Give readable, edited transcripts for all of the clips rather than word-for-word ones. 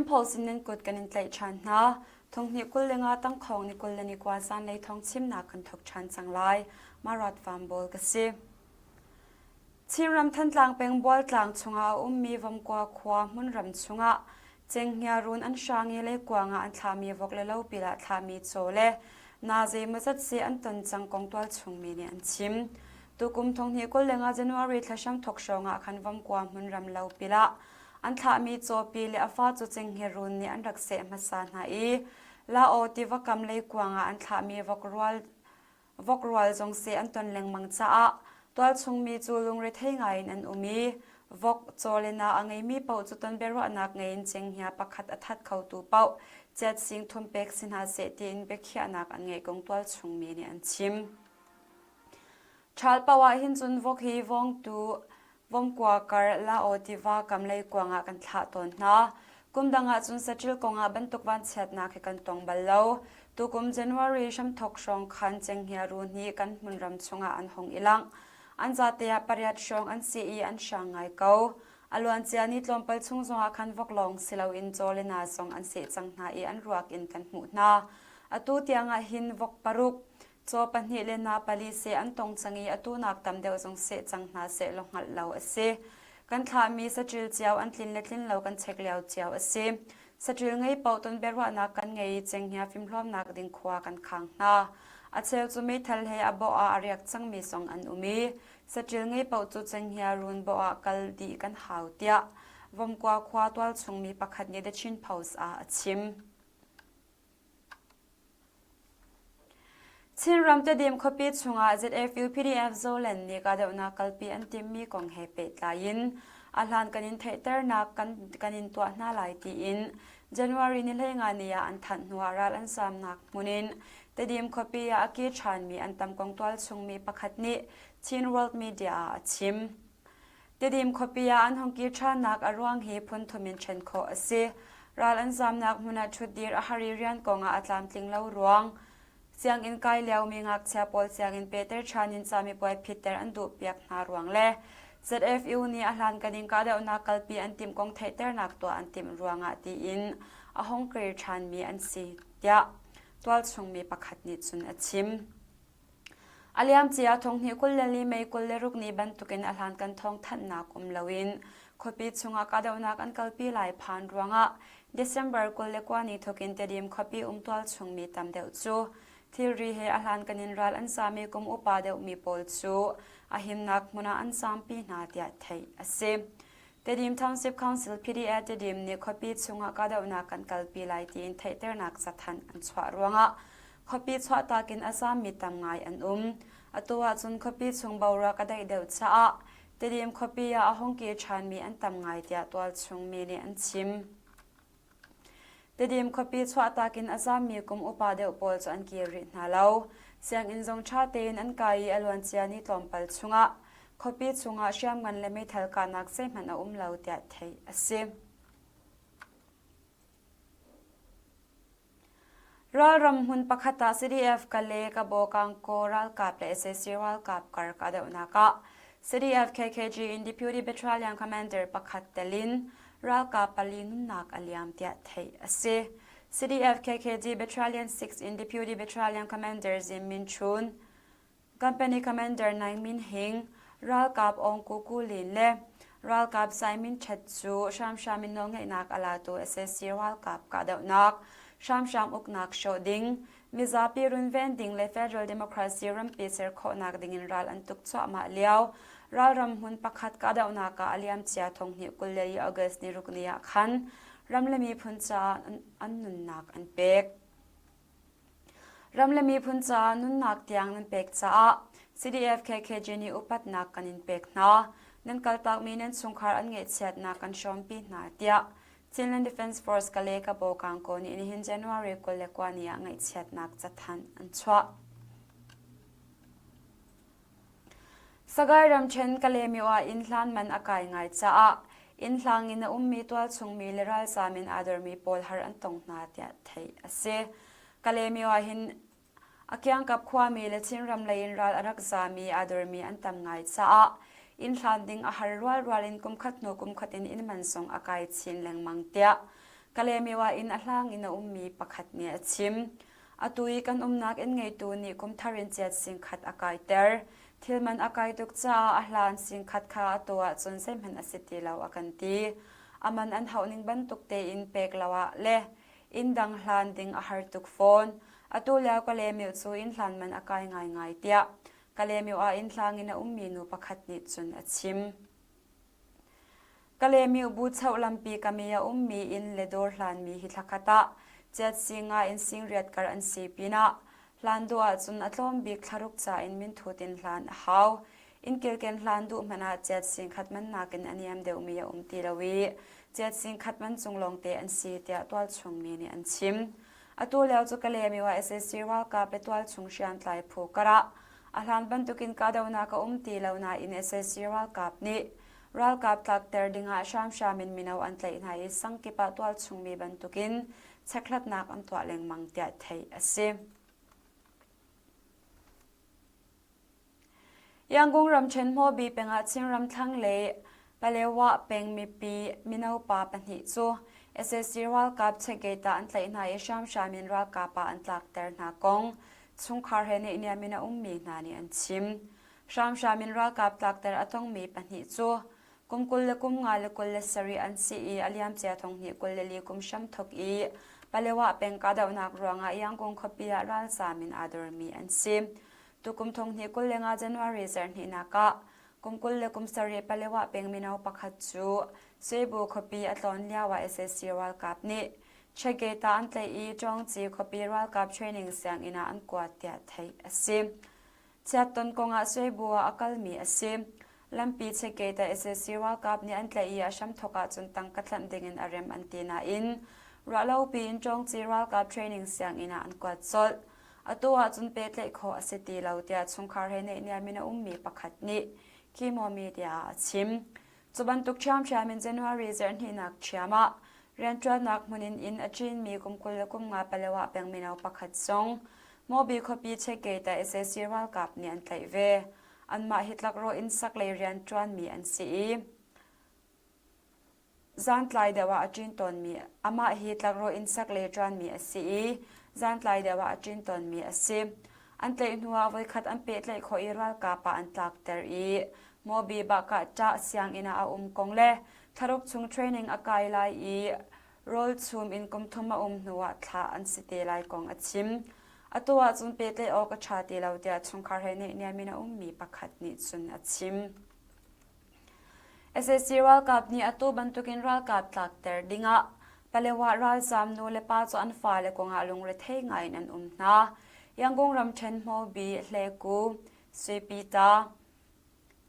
Chin Post in nan kut kan in tlaih ṭhan hna. Thonghnih 25 tangkhawng ni 21 zanlei thawng chimnak kan thawk ṭhan cang lai. Marat Farm Bawl ka si. Chinram Thantlang peng Bualtlang chungah a ummi Vomkua khua hmunram chungah cenghngia run an hrang i leikuang ah an thlahmi vok le lopil ah thlahmi caw le na zeimawzat seh an ton cang kong tualchungmi nih an chim. Tukum thonghnih 25 January thla hramthawk hrawng ah khan Vomkua hmunram lopil ah an thlahmi cawpi le a fa cu cenghngia run nih an rak seh hmasa hna i Lao tiva kam leikuang ah an thlahmi vok rual Vok rual zong seh an ton lengmang caah tualchungmi cu lungrethei ngaiin an um i vok, caw le na a ngeimi paoh cu ton biaruahnak ngei in cenghngia pakhat a that khotu paoh chiat sing thum pek si hna seh tiin biakhiahnak an ngeih kong tualchungmi nih an chim. Ṭhal paoh ah hin cun vok hi vawngtu Vomkua kar Lao tiva kam leikuang ah kan thlah tawn hna. Kum dang ahcun saṭil kong ah bantuk vanchiatnak hi kan tong bal lo. Tukum January hramthok hrawng khan cenghngia run hi kan hmunram chungah an hung i langh. An zate ah pariat hrawng an si i an hrang ngai ko. A luancia ni tlawmpal chung zongah khan vok lawng si loin caw le na zong an seh cang hna i an ruak in kan hmuh hna. Atu tiang ah hin vok paruk, Caw pahnih le na pali seh an tong cang i atu nak tam deuh zong seh cang hna seh law hngalh lo a si. Kan thlahmi saṭil cio an tlin le tlin lo kan check lio cio a si. Saṭil ngei paoh ton biaruahnak kan ngei i cenghngia fimhlawmnak ding khua kan khang hna. A cheu cu meithal he a bawh ah a riak cangmi zong an um i saṭil ngei paoh cu cenghngia run bawh ah kal dih kan hau tiah Vomkua khua tualchungmi pakhat nih The Chin Post ah a chim. Chinram Tedim khuapi chungah ZFU PDF Zoland nih kahdohnak kalpi an timhmi kong he pehtlai in a hlankan in theihternak kan, kan in tuah hna lai tiin January ni 15 ni ah an thanh hnuah ral an samnak hmun in Tedim khuapi ah a kir ṭhanmi an tam kong tualchungmi pakhat nih Chin World Media ah a chim. Tedim khuapi ah an hung kir ṭhannak a ruang hi phun thum in ṭhen khawh a si. Ral an zamnak hmun ah ṭhutdir a har i rian kong ah a tlamtling lo ruang, sianginn kai liomi ngakchia pawl sianginn pehter ṭhan in camipuai phitter an duhpiak hna ruang le ZFU nih a hlankan in kahdohnak kalpi an timh kong theihternak tuah an timh ruangah tiin a hung kir ṭhanmi an si, tiah tualchungmi pakhat nih cun a chim. A liamcia thonghnih 24 May 26 ni bantukin a hlankan thawngthanhnak um loin khuapi chungah kahdohnak an kalpi lai phan ruangah December 29 ni thokin Tedim khuapi um tualchung mi tam deuh cu thilri he a hlankan in ral an sami kum upa deuhmi pawl cu a himnak hmun ah an zampi hna tiah theih a si. Tedim Township Council PDA Tedim nih khuapi chungah kahdohnak kan kalpi lai tiin theihternak cathanh an chuah ruangah khuapi chuahtak in a zaammi tam ngai an um. Atu ahcun khuapi chung boruak a daih deuh caah Tedim khuapi ah a hung kir ṭhanmi an tam ngai tiah tualchung mi nih an chim. Tedim khuapi chuahtak in a zaammi kum upa deuh pawl cu an kir rih hna lo. Sianginn zong ṭha tein an kai i a luancia ni tlawmpal chungah khuapi chungah hriamngan le meithal kahnak zeihmanh a um lo tiah theih a si. Ralram hmun pakhat ah CDF Kale Kabaw Kangkaw ralkap le sac ralkap kar kahdohnak ah CDF KKG in Deputy Battalion Commander pakhat tel in ralkap pali nunnak a liam tiah theih a si. CDF KKG Battalion 6 in Deputy Battalion Commander Zin Min Chun, Company Commander Naing Min Hing, ralkap Aung Ku Ku Lin le ralkap Sai Min Htet cu hramhram in nawlngeihnak a latu sac ralkap kahdohnak, hramhram uknak hrawh ding, mizapi runven ding le federal democracy rampi ser khawhnak ding in ral an tuk cuahmah lio ralram hmun pakhat kahdohnak ah a liamcia thonghnih 24 August ni ruk ni ah khan ram le miphun caah an nunnak an pek. Ram le miphun caah nunnak tiang nan pek caah CDF KKG nih upatnak kan in pek hna. Nan kaltakmi nan chungkhar an ngaihchiatnak kan hrawmpi hna tiah Chinland Defence Force Kale Kabaw Kangkaw nih nihin January 29 ni ah ngaihchiatnak cathanh an chuah. Sagaing ramṭhen Kalaymyo ah inn hlan man a kai ngai caah inn hlang in a ummi tualchungmi le ralzaam in aa dormi pawl har an tong hna tiah theih a si. Kalaymyo ah hin a kiangkap khuami le Chinram lei in ral a rak zaami aa dormi an tam ngai caah inn hlan ding a har rualrual in kumkhat hnu kumkhat in inn man zong a kai chin lengmang tiah. Kalaymyo ah inn a hlang in a ummi pakhat nih a chim. Atu i kan umnak inn ngeitu nih kum thar in chiat singkhat a kaiter. Thil man a kai tuk caah a hlan singkhat kha atu ahcun zeihmanh a si ti lo a kan ti. A man an hauh ning bantuk tein pek lo ah le inn dang hlan ding a har tuk fawn. Atu lio Kalaymyo cu inn hlan man a kai ngaingai tiah Kalaymyo ah inn hlang in a ummi nu pakhat nih cun a chim. Kalaymyo Buchoh lampi kami a ummi inn le dawr hlanmi hi thlakhat ah chiat singa in singriat kar an si pinah hlan duh ahcun a tlawm bik thlaruk ca in minthut in hlan a hau. Inn kilken hlan duh hmanh ah chiat singkhat man nakin a niam deuhmi a um ti lo i chiat singkhat man cung lawngte an si tiah tualchung mi nih an chim. Atu lio cu Kalaymyo ah sac ralkap le tualchung hriamtlai phu karah a hlan bantukin kahdohnak a um ti lo nain sac ralkap nih Ralkap tlakter dingah hramhram in mino an tlaih hna i sangkip ah tualchungmi bantukin chekhlatnak an tuah lengmang tiah theih a si. Yangon ramṭhen Hmawbi pengah Chinram thlanglei Palewa peng mipi mino pa pahnih cu sac ralkap checkgate ah an tlaih hna i hramhram in ralkap ah an tlakter hna kong chungkhar he neihniam in a ummi hna nih an chim. Hramhram in ralkap tlakter a tongmi pahnih cu kum 20 le kum nga le 27 an si i a liamcia thonghnih 24 kum hramthawk i Palewa peng kahdohnak ruangah Yangon khuapi ah ralzaam in aa dormi an si. Tukum thonghnih 25 January zarhhnihnak ah kum 20 le kum sarih Palewa peng mino pakhat cu Cebu khuapi a tlawn lioah sac ralkap nih Checkgate ah an tlaih i Ṭawngci khuapi ralkap training sianginn ah an kuat tiah theih a si. Chiatton kongah Suaibu ah a kalmi a si. Lampi checkgate ah sac ralkap nih an tlaih i a hramthawk ahcun tangka tlanh dingin a rem an ti nain ruahlopi in Ṭawngci ralkap training sianginn ah an kuat colh. Atu ahcun pehtlaih khawh a si ti lo tiah chungkhar he naihniam in a ummi pakhat nih Kimo Media ah a chim. Cu bantuk ṭhiamṭhiam in January zarhhnihnak ṭhiam ah rianṭuannak hmun in inn a ṭinmi kum 20 le kum nga Palewa peng mino pakhat zong Mobi khuapi checkgate ah sac ralkap nih an tlaih ve. Anmah hi tlakrawh inn sak lei rianṭuanmi an si i zantlai deuh ah a ṭin tawnmi amah hi tlakrawh inn sak lei ṭuanmi a si i zantlai deuh ah a ṭin tawnmi a si. An tlaih hnuah voikhat an pehtlaih khawh i ralkap ah an tlakter i Mobi Bahkah ṭah sianginn ah a um kong le thlaruk chung training a kai lai i rawl chum in kum thum a um hnuah thlah an si te lai kong a chim. Atu ahcun pehtlaih awk a ṭha ti lo tiah chungkhar he neihniam in a ummi pakhat nih cun a chim. Sac ralkap nih atu bantukin ralkap tlakter dingah Palewa ralzaam nu le pa cu an fale kongah lungrethei ngaiin an um hna. Yangon ramṭhen Hmobi, Hleku, Suipita,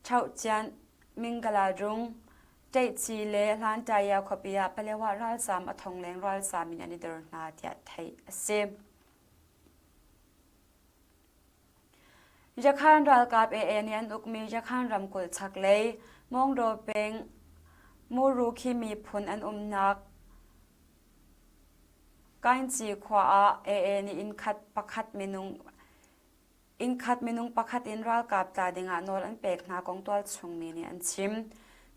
Chohcian, Minggalarung, Ṭeihci le Hlantaya khuapi ah Palewa ralzaam a thong leng ralzaam in an i dor hna tiah theih a si. Yakhan ralkap AA nih an ukmi Yakhan ramkulh chaklei Mawngdaw peng Murukhi miphun an umnak Kainci khua ah AA nih innkhat pakhat minung innkhat minung pakhat in ralkap tla dingah nawl an pek hna kong tualchung mi nih an chim.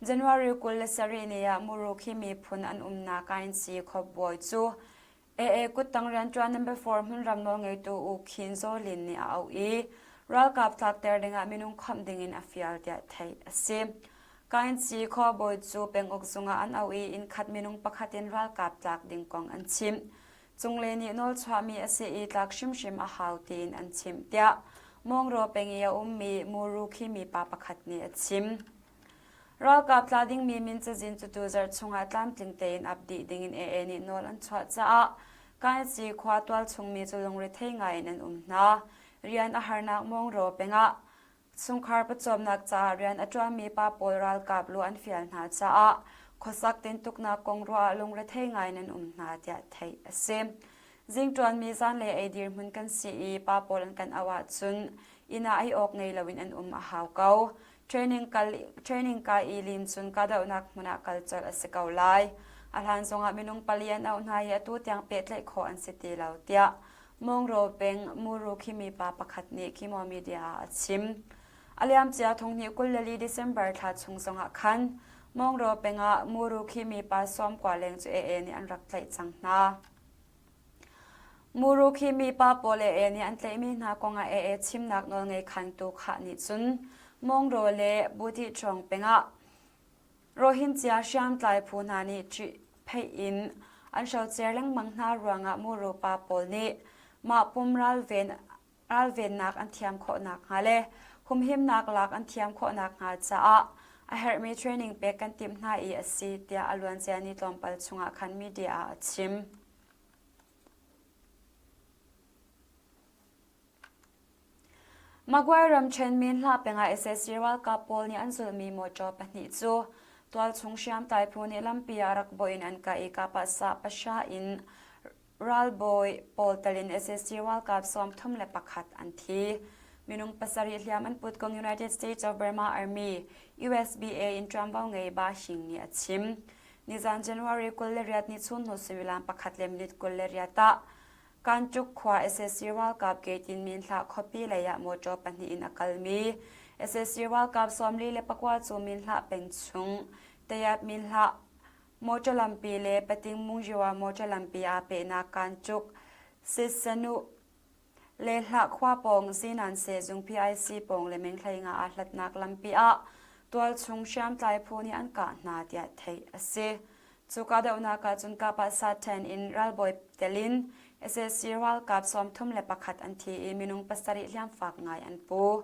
January 27 ni ah Murukhi miphun an umnak Kainci khuabawi cu AA kuttang rianṭuan number four hmunram nawlngeitu U Khin Zaw Lin nih a auh i ralkap tlakter dingah minung khawmh dingin a fial tiah theih a si. Kainci khuabawi cu penguk zungah an auh i innkhat minung pakhat in ralkap tlak ding kong an chimh. Cunglei nih nawlchuahmi a si i tlak hrimhrim a hau tiin an chimh tiah Mawngro peng i a ummi Muru Khimi pa pakhat nih a chim. Ralkap tla dingmi min cazin cu tuzarh chungah tlamtling tein ap dih dingin AA nih nawl an chuah caah Kainsi khua tualchungmi cu lungrethei ngaiin an um hna. Rian a harnak Mawngro pengah chungkhar pawcawmnak caah rian a ṭuanmi pa pawl ralkap lu an fial hna caah khuasak tintuknak kong ruah ah lungrethei ngaiin an um hna tiah theih a si. Zing ṭuanmi zanlei ei dirhmun kan si i pa pawl an kan auh ahcun inn ah ei awk ngei loin an um a hau ko. Training kal training kai i lim cun kahdohnak hmun ah kal colh a si ko lai. A hlan zongah minung pali an auh hna i atu tiang pehtlaih khawh an si ti lo tiah Mawngro peng Muru Khimi pa pakhat nih Kimo Media ah a chim. A liamcia thonghnih 24 December thla chung zongah khan. Mawngro peng ah muru khimi pa 90 leng cu AA nih an rak tlaih cang hna. Muru khimi pa pawl AA nih an tlaihmi hna kong ah AA chimnak nawlngei khantu khah nih cun Mawngro le Butihṭawng peng ah Rohingya hriamtlai phu hna nih ṭihpheih in an hrocer lengmang hna ruangah muru pa pawl nih mah pum ralven ralvennak an thiam khawh nakhnga le humhimnak lak an thiam khawh nakhnga caah a herhmi training pek kan timh hna i a si tiah a luancia ni tlawmpal chungah khan media ah a chim. Magway ramṭhen Minhla peng ah sac ralkap pawl nih an zulhmi mawṭaw pahnih cu tualchung hriamtlai phu nih lampi ah rak bawh in an kah i kapah pahra in Ralbawi pawl tel in sac ralkap 31 an thi. Minung pasarih hliam an put kong United States of Burma Army USBA in ṭuanvo ngei Ba Hing nih a chim. Nizan January 28 ni chun hnu suimilam pakhat le minute 28 ah Kantuk khua sac ralkap gate in Minhlah khuapi lei ah mawṭaw pahnih in a kalmi sac ralkap 44 cu Minhlah peng chung Tayat Minhlah Mawṭaw lampi le Pating Mungyiwa mawṭaw lampi aa pehnak Kancuk, Sitsanuh le Hlah khua pawng Zinan sehzung PIC pawng le Menghleinga aa hlatnak lampi ah tualchung hriamtlai phu nih an kah hna tiah theih a si. Cu kahdohnak ah cun Kapah Satan in ralbawi tel in sac ralkap 31 an thi i minung pasarih hliamfak ngai an pu.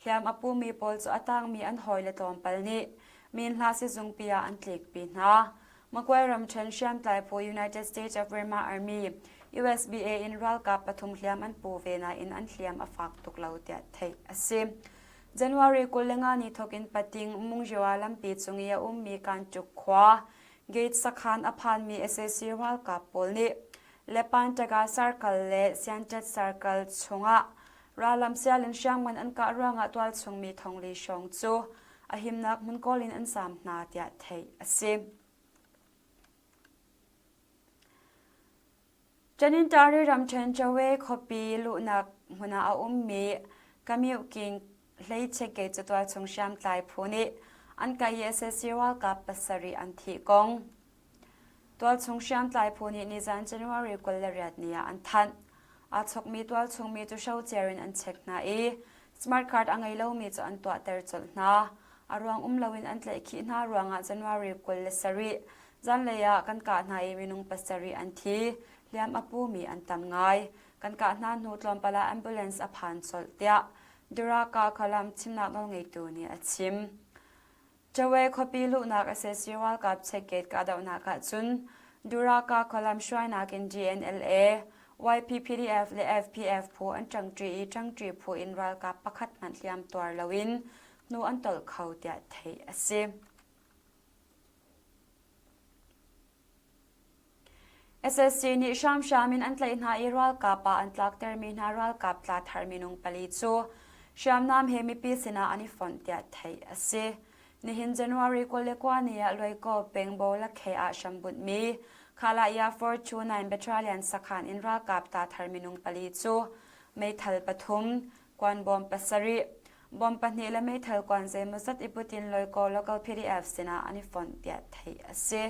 Hliam a pumi pawl cu a tangmi an hawile tlawmpal nih Minhla sizungpi ah an tlikpi hna. Magway ramṭhen hriamtlai phu United States of Burma Army USBA in ralkap pathum hliam an pu ve nain an hliam a fak tuk lo tiah theih a si. January 25 ni thawk in Pating Mungzua lampi cung i a ummi Kantuk khua gate sakhan a phanmi sac ralkap pawl nih Lepantaga Circle le Siantet Circle chungah rallam sial in hriamngan an kah ruangah tualchungmi thongli hrawng cu a himnak hmun kawl in an zaam hna tiah theih a si. Tanintari ramṭhen Chawe khuapi luhnak hmun ah a ummi Kamyuhking hleichek ke catual chung hriamtlai phu nih an kah i sac ralkap pasarih an thih kong Tualchung hriamtlai phu nih nizan January 28 ni ah an thanh. Aa chokmi tualchung mi cu hrocer in an check hna i smart card a ngei lomi cu an tuahter colh hna. A ruang um loin an tlaihkhih hna ruangah January 27 zanlei ah kan kah hna i minung pasarih an thi. Hliam a pumi an tam ngai. Kan kah hna hnu tlawmpal ah ambulance a phan colh tiah Duraka Khalam chimnak nawlngeitu nih a chim. Chawe khuapi luhnak sac ralkap check gate kahdohnak ahcun Duraka khualam hruainak in GNLA, YPPDF le FPF phu an ṭangṭi i ṭangṭi phu in ralkap pakhat hmanh hliam tuar loin hnu an tolh kho tiah theih a si. Sac nih hramhram in an tlaih hna i ralkap ah an tlaktermi hna ralkap tla thar minung pali cu hriamnam he mipi sinah an i fonh tiah theih a si. Nihin January 29 ni ah Luaikaw peng Bawlakhe ah hrambunhmi Khalaya 429 Battalion sakhan in ralkap tla thar minung pali cu meithal pathum, kuanbawm pasarih, Bom pahnih le meithal kuan zeimawzat i put in Loikaw local PDF sinah an i fonh tiah theih a si.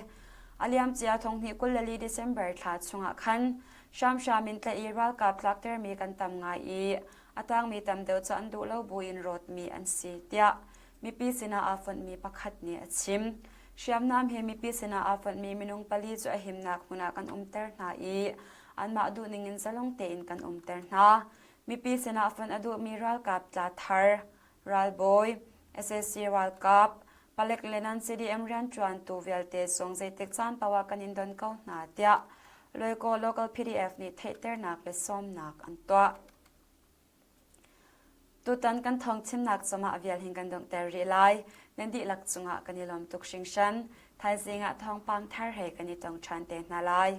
A liamcia thonghnih 24 December thla chungah khan hramhram in tlaih i ralkap tlaktermi kan tam ngai i a tangmi tam deuh cu an duh lo buin rawtmi an si tiah mipi sinah aa fonhmi pakhat nih a chim. Hriamnam he mipi sinah aa fonhmi minung pali cu a himnak hmun ah kan umter hna i anmah duhning in zalong tein kan umter hna. Mipi sinah fonh a duhmi ralkap tla thar, ralbawi, sac ralkap, palek le nan CDM rianṭuantu vialte zong zeitik caan paoh ah kan in don ko hna tiah Loikaw Local PDF nih theihternak le sawmnak an tuah. Tutan kan thawngchimnak cungah vial hin kan donghter rih lai. Nan dihlak cungah kan i lawm tuk hringhran. Thaizing ah thawngpang thar he kan i tong ṭhan te hna lai.